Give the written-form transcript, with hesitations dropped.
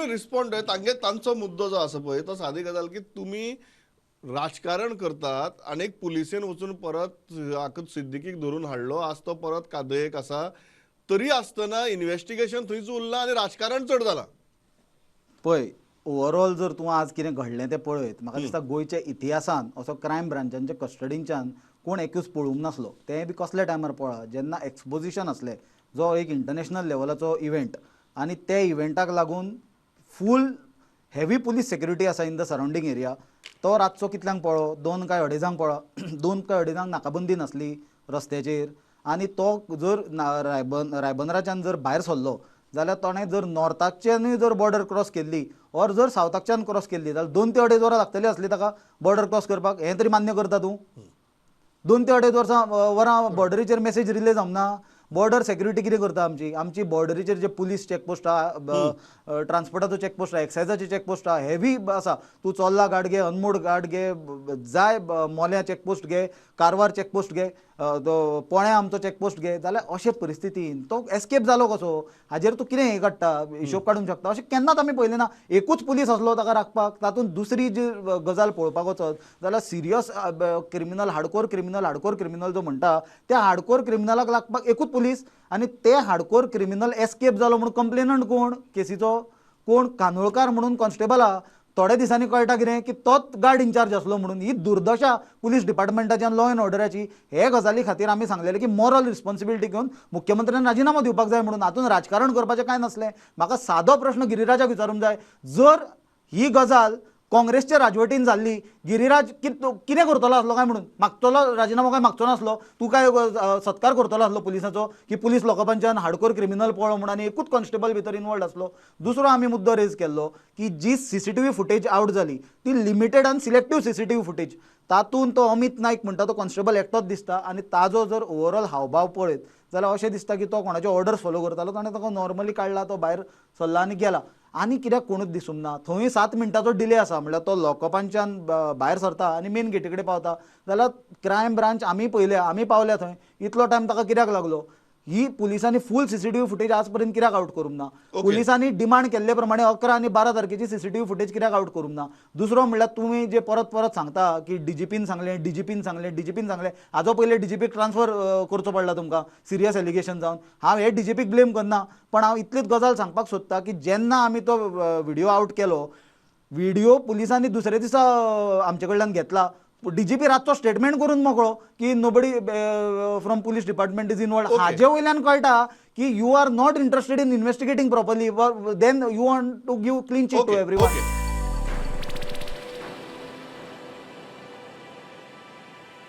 Respond तांगे तांचो मुद्दो जो आसा पळय तो सादी गजाल की तुमी राजकारण करतात आनी एक पुलिसेन वचून परत आकत सिद्दीकीक धरून हाडलो, आज तो परत कादयेक आसा, तरी आसतना इन्व्हेस्टिगेशन थंयच उरलां आनी राजकारण चड जालां. पळय, ओवरऑल जर तूं आज कितें घडलें तें पळयत, म्हाका दिसता गोंयच्या इतिहासान असो क्रायम ब्रांचांच्या कस्टडींच्यान कोण एक्यूज पळूंक नासलो. तें बी कसल्या टायमार पळा, जेन्ना एक्सपोजिशन आसलें, जो एक इंटरनॅशनल लेवलाचो इव्हेंट, आनी ते इव्हेंटाक लागून फूल हेवी पुलीस सेक्युरिटी आसा इन the surrounding area. तो रातचो कितल्यांक पळ्ळो? 2 काय अडेजांक पळ्ळो. 2 काय अडेजांक नाकाबंदी नासली रस्त्याचेर, आनी तो जर रायबंदराच्यान जर भायर सरलो जाल्यार ताणें जर नॉर्थाकच्यानूय जर बॉर्डर क्रॉस केल्ली ऑर जर सावथाकच्यान क्रॉस केल्ली जाल्यार 2 ते 2.5 वरां लागतली आसली ताका बॉर्डर क्रॉस करपाक. हें तरी मान्य करता तूं? 2 ते 2.5 वरां बॉर्डरीचेर मॅसेज रिले जावना. बॉर्डर सेक्युरिटी कितें करता आमची? आमची बॉर्डरीचेर जे पुलीस चॅकपोस्ट आहा, ट्रान्सपोर्टाचो चॅकपोस्ट आहा, एक्सायजाचे चॅकपोस्ट आहा, हेवी आसा. तूं चोर्ला घाट घे, अनमोड घाट घे, जाय मोल्या चॅकपोस्ट घे, कारवार चॅकपोस्ट घे, पोळ्या आमचो चॅकपोस्ट घे, जाल्यार अशे परिस्थितीन तो एस्केप जालो कसो हाजेर तूं कितें हें काडटा, हिशोब काडूंक शकता? अशें केन्नाच आमी पळयलें ना. एकूच पुलीस आसलो ताका राखपाक. तातूंत दुसरी जी गजाल पळोवपाक वचत जाल्यार serious criminal, hardcore criminal, hardcore criminal जो म्हणटा त्या हार्डकोर क्रिमिनलाक लागपाक एकूच पुलीस, आनी ते हार्डकोर क्रिमिनल एस्केप जालो म्हणून कंप्लेनंट कोण केसीचो? कोण? कानोळकार म्हणून कॉन्स्टेबल आहा. थोड्या दिसांनी कळटा कितें की तोच गार्ड इन्चार्ज आसलो म्हणून. ही दुर्दशा पुलीस डिपार्टमेंटाची आनी लॉ एंड ऑर्डराची. हे गजाली खातीर आमी सांगलेले की मॉरल रिस्पॉन्सिबिलिटी घेवन मुख्यमंत्र्यान राजिनामो दिवपाक जाय म्हणून. हातून राजकारण करपाचें कांय नासलें. म्हाका सादो प्रश्न गिरिराजाक विचारूंक जाय, जर ही गजाल काँग्रेसच्या राजवटीन जाल्ली, गिरिराज कितें करतलो आसलो काय म्हणून? मागतलो राजिनामो काय मागचो नासलो? तूं काय सत्कार करतलो आसलो पुलिसाचो की पुलीस लॉकअपांच्यान हार्डकोर क्रिमिनल पळो म्हणून आनी एकूच कॉन्स्टेबल भितर इनवॉल्ड आसलो? दुसरो आमी मुद्दो रेज केल्लो की जी सीसीटीव्ही फुटेज आवट जाली ती लिमिटेड आनी सिलेक्टीव सीसीटीव्ही फुटेज, तातूंत तो अमित नायक म्हणटा तो कॉन्स्टेबल एकटोच दिसता, आनी ताजो जर ओवरऑल हावभाव पळयत जाल्यार अशें दिसता की तो कोणाचे ऑर्डर्स फॉलो करतालो, ताणें ताका नॉर्मली काडला, तो भायर सरला आनी गेला, आनी कित्याक कोणूच दिसूंक ना. थंय 7 मिनटाचो डिले आसा, म्हणल्यार तो लॉकअपांच्यान भायर सरता आनी मेन गेटी कडेन पावता जाल्यार क्रायम ब्रांच आमी पळयल्या, आमी पावल्या थंय, इतलो टायम ताका कित्याक लागलो? ही पुलिसांनी फूल सीसीटीव्ही फुटेज आज पर्यंत कित्याक आउट करूंक ना? पुलिसांनी डिमांड केल्ले प्रमाणे 11 आनी 12 तारखेची सीसीटीव्ही फुटेज कित्याक आउट करूंक ना? दुसरो म्हणल्यार तुमी जे परत परत सांगता की डीजीपीन सांगलें, डीजीपीन सांगलें, डीजीपीन सांगलें, हाजो पयले डीजीपीक ट्रान्सफर करचो पडला तुमकां सिरियस एलिगेशन जावन. हांव हे डीजीपीक ब्लेम करना, पण हांव इतलीच गजाल सांगपाक सोदता की जेन्ना आमी तो व्हिडिओ आउट केलो, व्हिडिओ पुलिसांनी दुसऱ्या दिसा आमचे कडल्यान घेतला. डीजीपी रातचो स्टेटमेंट करून मोकळो की nobody from police department is involved. हाजे वयल्यान कळटा की you are not interested in investigating properly, then you want to give clean chit to everyone.